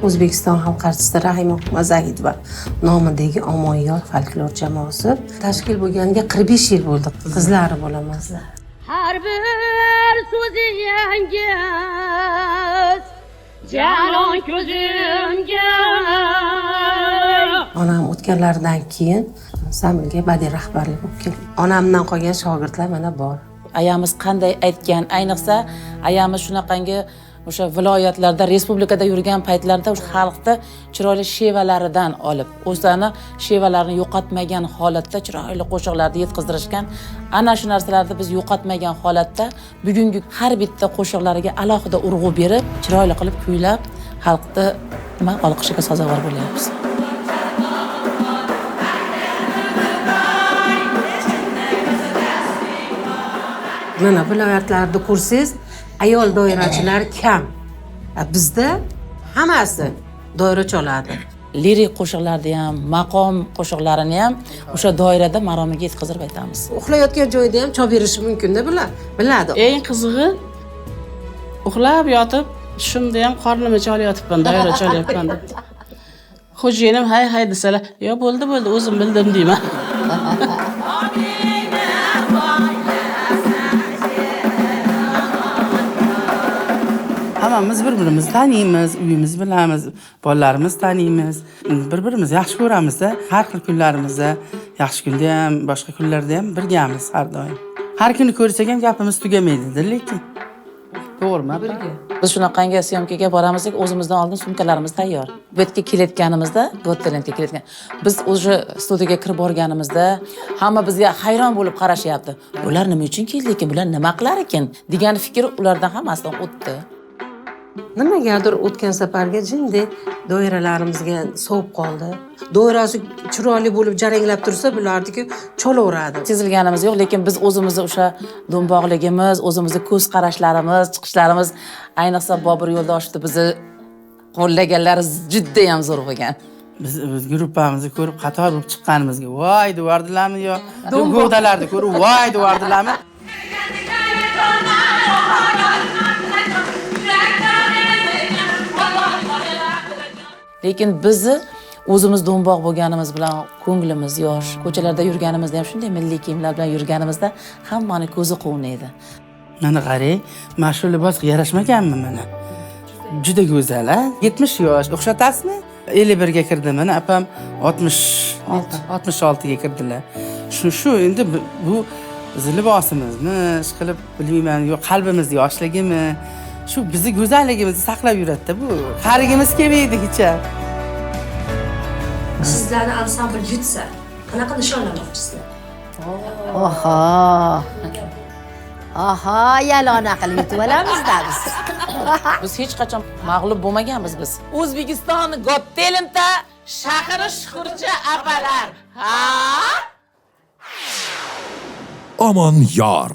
O'zbekiston xalq artisti Rahima Mazahidova nomidagi Omonyor folklor jamoasi tashkil bo'lganiga 45 yil bo'ldi. Qizlari bo'laman. Har bir so'zingiz jalon ko'zimga. Onam o'tganlaridan keyin ansamblga badiiy rahbarlik bo'lib keldim. Onamdan qolgan shogirdlar mana bor. Ayamiz qanday aytgan, ayniqsa ayamiz shunaqangi o'sha viloyatlarda, respublikada yurgan paytlarida o'sha xalqni chiroyli shevalaridan olib, o'zlarini shevalarini yo'qotmagan holatda chiroyli qo'shiqlarni yetkazdirishgan. Ana shu narsalarni biz yo'qotmagan holatda bugungi har bitta qo'shiqlariga alohida urg'u berib, chiroyli qilib kuylab, xalqni nima olqishiga sazovor bo'lyapmiz. Mana viloyatlarda ko'rsangiz, ayol doirachilar kam. Bizda hammasi doira choladi. Lirik qo'shiqlarni ham, maqom qo'shiqlarini ham o'sha doirada maromiga yetkazib aytamiz. Uxlayotgan joyida ham cholib berishi mumkin-da bular. Biladi. Eng qizig'i uxlab yotib, tushimda ham qornimni cholayotibman, doira cholyapman deb. Xo'jayinim hay hay desalar, yo bo'ldi bo'ldi, o'zim bildim deyman. Hammamiz bir-birimizni taniymiz, uyimiz bilamiz, bolalarimiz taniymiz, bir-birimizni yaxshi ko'ramizda. Har xil kunlarimizda, yaxshi kunda ham, boshqa kunlarda ham birgamiz har doim. Har kuni ko'rsak ham gapimiz tugamaydi, lekin. To'g'rimi? Birga. Biz shunaqangi syomkaga boramiz, o'zimizdan oldin sumkalarimiz tayyor. Bu yerga kelayotganimizda, Got Talentga kelayotgan, biz o'sha studiyaga kirib borganimizda hamma bizga hayron bo'lib qarashyapti. Bular nima uchun keldi ekan, bular nima qilar ekan degan fikr ulardan hammasidan o'tdi. Nimagadir o'tgan safarga jindek doiralarimizga sovib qoldi. Doirasi chiroyli bo'lib jaranglab tursa, bularniki cholaveradi. Sezilganimiz yo'q, lekin biz o'zimizni o'sha do'mboqligimiz, o'zimizni ko'z qarashlarimiz, chiqishlarimiz, ayniqsa Bobur Yo'ldoshevni bizni qo'llaganlari juda ham zo'r bo'lgan. Biz gruppamizni ko'rib qator bo'lib chiqqanimizga voy devordilarmi yo go'dalarni ko'rib voy devordilarmi? Lekin bizni o'zimiz do'mboq bo'lganimiz bilan ko'nglimiz yosh, ko'chalarda yurganimizda ham shunday milliy kiyimlar bilan yurganimizda hammani ko'zi quvnaydi. Mana qarang, mana shu libosga yarashmaganmi mana? Juda go'zal, a? 70 yosh, o'xshatasizmi? 51 ga kirdi mana, opam 66 ga kirdilar. Shu endi bu bizni libosimizmi, ish qilib bilmayman, yo qalbimiz yoshligimi? Shu bizni go'zalligimizni saqlab yuradida bu. Qarigimiz kelmaydi hech ham. Sizlarni ansambl yutsa, qanaqa nishonlamoqchisizlar? Oho. Oho, yalona qilib yutib olamiz-da biz. Biz hech qachon mag'lub bo'lmaganmiz biz. O'zbekiston Got Talentda shahri shukurcha apalar. Ha? Omon yor.